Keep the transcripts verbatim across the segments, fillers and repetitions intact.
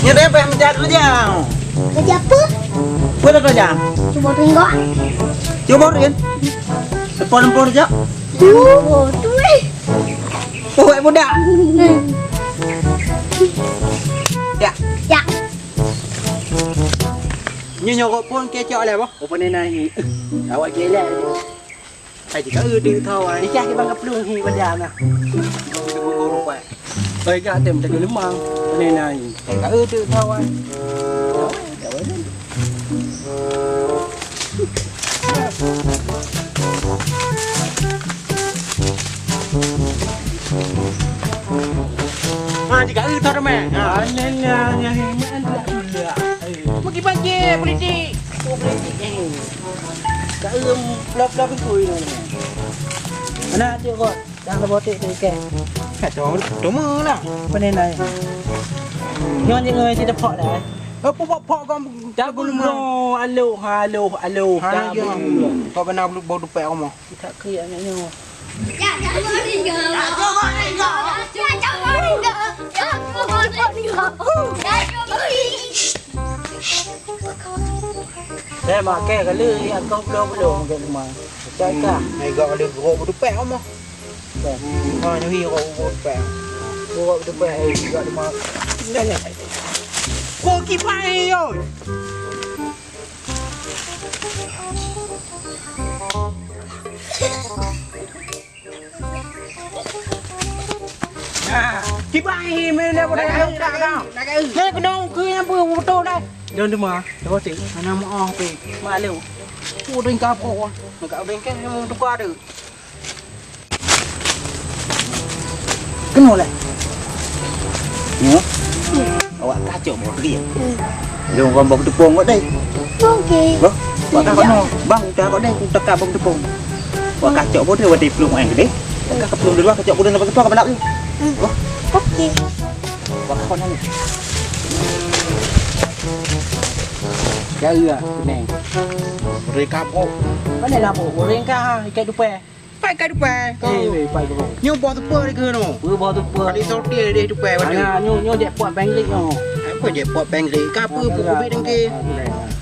Kita apa yang mencari kerja? Kerja apa? Apa dah kerja? Cuba tengok. Cuba rin. Depan-depan kerja. Cuba tu eh. Oh, budak. Ya. Ya. Nyoe nyoe rot phôn keu cok lé boh. Rupanya nahi. Awak gelek. Hai jika eu teuh thau ai. Ijah kibang kaplueng hi pada na. Oi gak tem tak lemang. Rupanya nahi. Ka eu teuh thau ai. Ha, jika eu thau teumé. Ha. Aneh lah, nyang himat tak pula. Bagi bagi politik. Oh, politik ni. Ka eu pelak-pelak pingkui ni. Mana tu kau? Dah saboh tik tu ikan. Kacau, cuma lah. Pening dah. Nyonya ngai tidak pok dah. Apa buat pok kau? Dah guna. Aloh, aloh, aloh. Ha, dah ya. Kau kena bau dupek kamu. Tak kaya anak nyonya. Eh, makai kali ya kau belum-belum ke rumah. Cakap. Hai gak ada guruk berdupek kamu. Ha, nyuhi rot-rot pèng. Rot-rot pèng, eh, juga di ma-, ko kipai yo. Ah, kipai mé le bodoh. Nak kau. Nak kau. Nak kena ke yang betul dah. Jangan dema, dah pasti. Mana mau apa? Malu. Udah kapok. Nak kau bengkel yang mau tukar tu. Keunoe lé. Nyoe. Awak kacok boh deh. Lôn rhom boh teupông kot deh. Oke. Boh, awak kacok. Bang, udah kot deh, udah ka boh teupông. Awak kacok boh deh, watèe plueng aèng deh. Ka plueng di luwa, kacok boh deh, lepas tu ka balap deh. Boh. Oke. Awak kacok nang. Jauh lah, Neng. Boleh kapok. Mana lah, boh? Boleh kah, ha, ikat dupai? Pai ka dupai. Eh, weh, pai ka dupai. Nyoe boh teupeu dikeue nyoe. Weh, boh teupeu. Pada sote deh dupai batu. Ana, nyoe, nyoe jackpot Bangladesh nyoe. Apa jackpot Bangladesh? Ka apa, ubit dengke.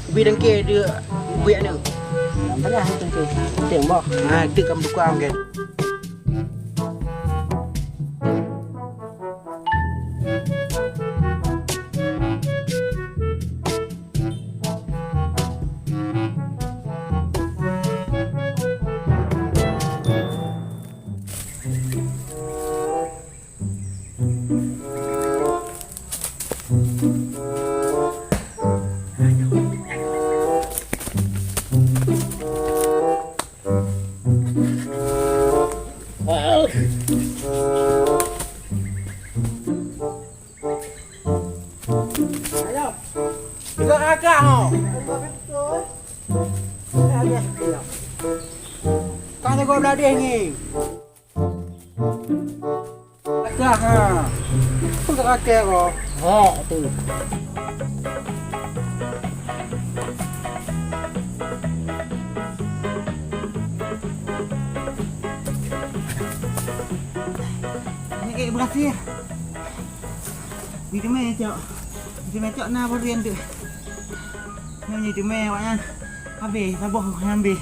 Ubit dengke dia, ubit aneuk. Lam tengah tu tu. Tembak. Ha, tu kamu tukang kan. Ayo. Tiga kakak ho. Kan tiga belah deh ni. Kakak ha. Tiga kakak ho. Ha tu. Ni kek berhasil. Ni teumé cok. Ni teumé cok na barian tu. Nyoe ni teumé awak nyan. Habéh saboh nyan habéh.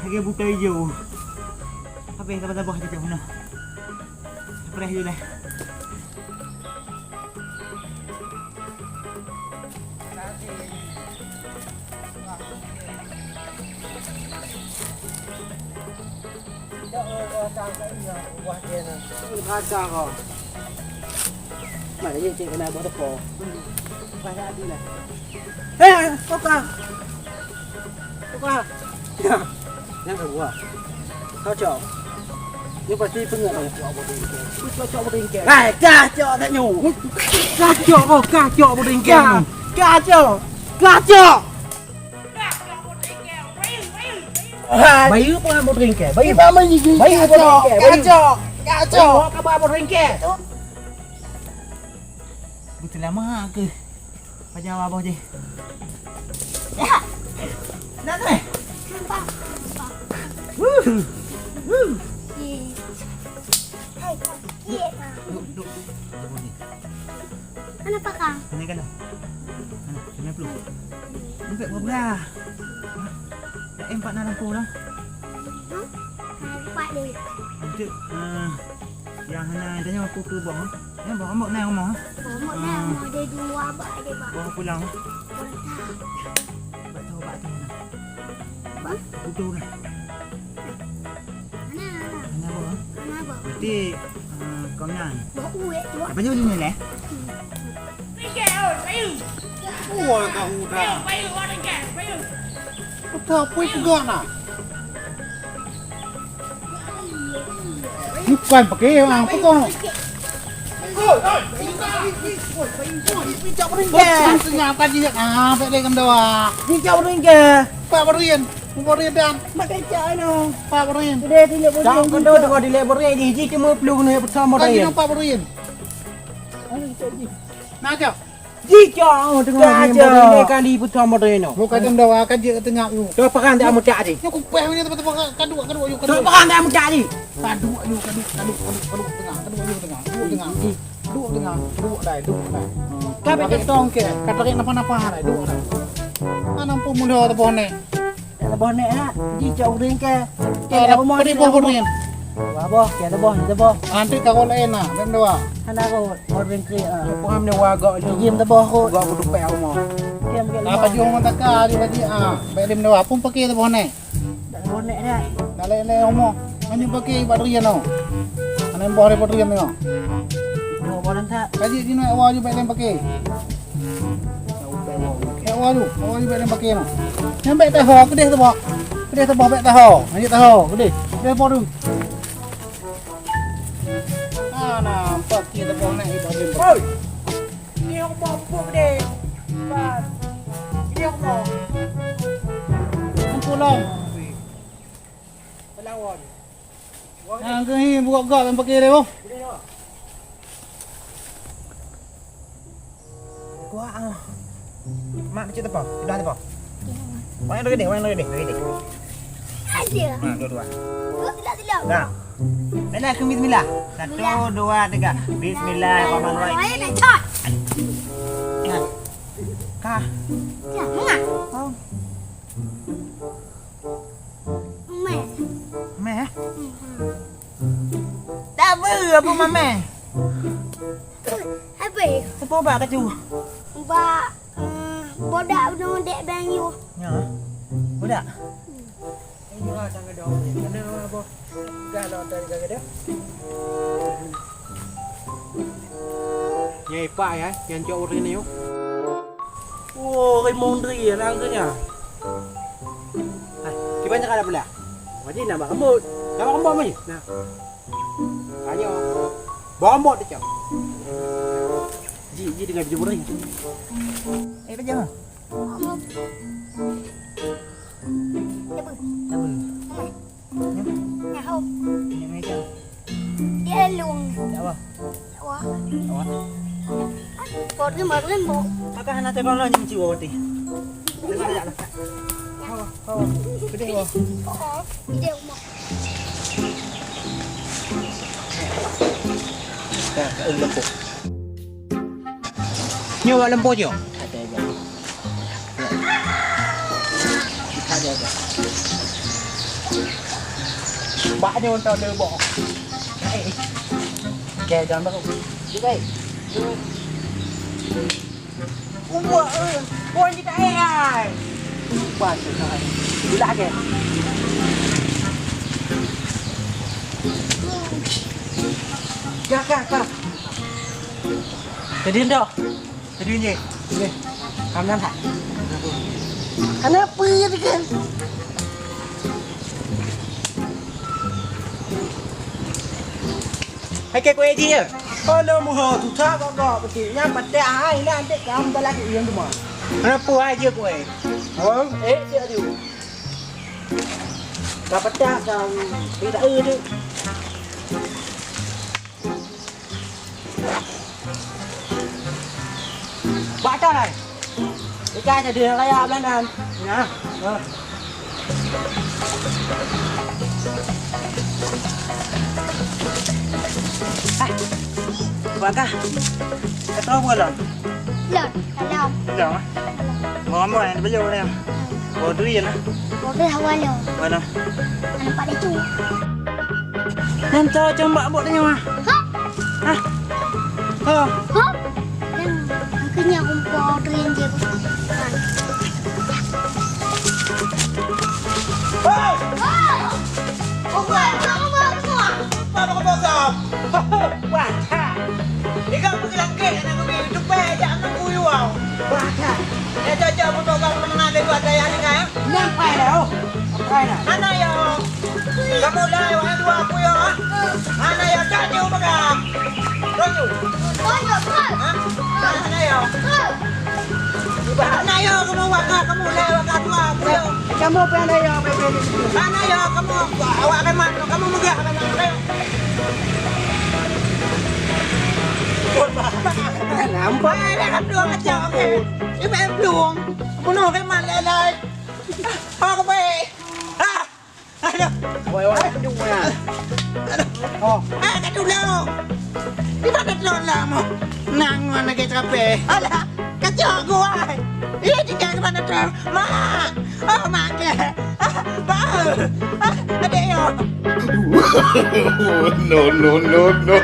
Lagèe bukai ijo. Habéh saboh-saboh tu cok na. Preh dulu lah. Mana ye cek kena buat apa? Banyak hati lah. Eh, apa? Apa? Ya. Yang kedua. Kacau. Ni pasti pengen. Kacau, kacau, kacau. Eh, kacau tak nyu. Kacau, oh, kacau berdengkel. Kacau. Kacau. Bayu pun mau berdengkel. Bayu. Bayu pun berdengkel. Bayu. Kacau. Kacau. Bayu, apa kabar berdengkel? Betul lama ke? Pajan abah jih. Ya. Dah tu eh. Nampak. Nampak. Wuh. Wuh. Hai, sakit ah. Duk, duk. Hana pakang. Hana kan? Hana, sembilan puluh. Empat berapa? Dah empat na lampu dah. Hah? Hana empat deh. Betul. Ah, yang hana tanya aku ke bawah. Ya, bawah ambok na rumah. Bawah ambok na rumah ada dua abak ada bak. Bawah pulang. Bawah tak. Bak tahu bak tu na. Bang? Kutu na. Hana, hana. Hana apa? Hana apa? Berarti, ah, kau nyan. Bau uek tu. Apa je bunyi leh? Wah, kau udah. Udah, apa itu gak na? Bukan pakai yang apa kau? Pinjam ringgit. Bukan sengaja tadi. Ah, bek deh kau dah. Pinjam ringgit. Pak Barin. Barin dan. Mak kecak anu. Pak Barin. Sudah tidak boleh. Tak kau dah di lebar ni, di hiji cuma puluh ni bersama Tadi dia. Nampak Barin. Nah, cak. Ji cak, oh, tengah Cak, ni cak. Baru ni kali bersama dia ni. Bukan tu dah akan je tengah tu. Tu pakai tak mutak ni. Ni kupeh ni tempat-tempat kaduk, kaduk, kaduk. Tu pakai tak mutak ni. Kaduk, kaduk, kaduk, kaduk, kaduk, kaduk tengah, kaduk, kaduk tengah, kaduk tengah, kaduk tengah, kaduk dah, kaduk dah. Tapi Tapi ketong ke, kata napa-napa dah, kaduk dah. Mana pun mula tu boh ni. Dak leboh nek ha. Ji cok uring ke. Ke Ah, dak rumoh beri ni, boh dak rumoh. Uring. Wah, boh, ke leboh, leboh. Nanti kau lain nah, dan dua. Hana ko, uring ke, ah. Kau faham dia warga tu. Jim leboh ko. Gak aku dupek rumah. Ke mungkin Apa leboh. Jom mata kali tadi ah. Baik dia dua pun pakai leboh nek. Dak leboh nek dah. Dah lain lain rumah. Hanya pakai ibadat rian tau. Hana boh daripada rian tau. Dua boh lantak. Kaji di nak awal je baik dia pakai. Awak tu, awak tu bèk lem pakai noh. Nyang bèk taho, keudeh teuboh. Keudeh teuboh bèk taho. Lanjut taho, keudeh. Keudeh boh tu. Ah, nampak dia teuboh naik di bahagian bawah. Oi. Ini aku mau pupuk keudeh. Ini aku mau. Ampun, Long. Pelawan. Nah, ke hi buka gak yang pakai dia, boh. Kuat ah. Mak kecil tepa, sudah tepa. Wayang dah gede, wayang dah gede, dah gede. Aja. Nah, dua-dua. Dua, tiga, tiga. Dah. Dah, dah, ke bismillah. Satu, dua, tiga. Bismillahirrahmanirrahim. Ayo, nak cot. Nah. Kah. Ya, mengah. Oh. Meh. Meh, eh? Hmm. Tak apa, apa mameh? Apa? Apa bak kacau? Bak, eh, bodak udah dek bang you. Ya. Bodak? Hmm. Ini lah tangga dong. Mana apa? Dah lah tangga dia. Nyai pak ya, yang cok urin ni. Oh, rimong dri ya, nang tu nya. Hai, kiban cakap dah pula. Wajib nak bak rambut. Nak bak rambut mai. Nah. Tanya. Bak rambut dia cak. Ji, ji dengan jumpa ring. Eh, pejam. Siapa? Siapa? Nyoh. Nyaho. Nyoh meja. Dia lung. Awah. Awah. Awah. Baru, baru, bu. Kakak hana tekan lah nyum ciwa wati. Dengar ya lah. Awah, awah. Gede awah. Oh, gede rumah. Dah, dah, dah. Nyoe wak lempo nyoe. Bak nyoe tau deuh boh. Oke, jangan baru. Baik. Uwak, eh. Boh ni tak eh, ai. Lupa tu, ai. Ulah ke? Dah, dah, dah. Jadi dah. Jadi ni. Ni. Kamu nampak? Kenapa dia kan? Hai, kek kueh dia. Kalau muha tu tak gok-gok betul. Yang patah hai nak adik kamu tak lagi yang rumah. Kenapa hai je kueh? Oh, eh, dia tu. Dah patah kamu. Tidak ada. Bak toh lai. Ikan jadi raya Belandan. Nah. Ha. Bak kah? Ka troh buah lon? Lon, lon. Lon, ah? Buah ambon yang dibeli orang. Buah durian, ah? Buah durian hawa lon. Mana? Anak Pak Datuk. Nyan tho cuma buat tanya mah. Ha? Ha? Ha? Ha? Nyan, makanya aku buah durian je. Hei! Hei! Bukan, bukan, bukan, bukan. Apa kau pegang? Wah, ha. Tiga puluh langkah nak kami tupai aja anak kuyu au. Wah, ha. Ya, cocok untuk kau menengah dari dua daya ni kan? Nampak dah, oh. Nampak dah. Hana ya. Kamu dah, wahai dua kuyu, ah. Hana ya, cocok pegang. Cocok. Cocok, Pak. Ha? Hana ya. Pak. Hana ya, kamu wakah, kamu dah wakah dua kuyu. Kamu apa yang ada ya, bebe ni? Hana ya, kamu awak remat, kamu megah remat, ayo. Nampak. Eh, dah kan dua macam, okey. Dia main pelung. Bunuh remat lai-lai. Ah, kau baik. Ah. Aduh. Woi, woi, aduh, woi. Aduh. Oh. Ah, ka tulông. Di mana tulông lah, mo? Nang, mana ke capek? Alah, kacau aku, wai. Ih, tinggal ke mana tulông? Mak! Oh, mak ke? Ah, bau! Ah, adik yo! No, no, no, no.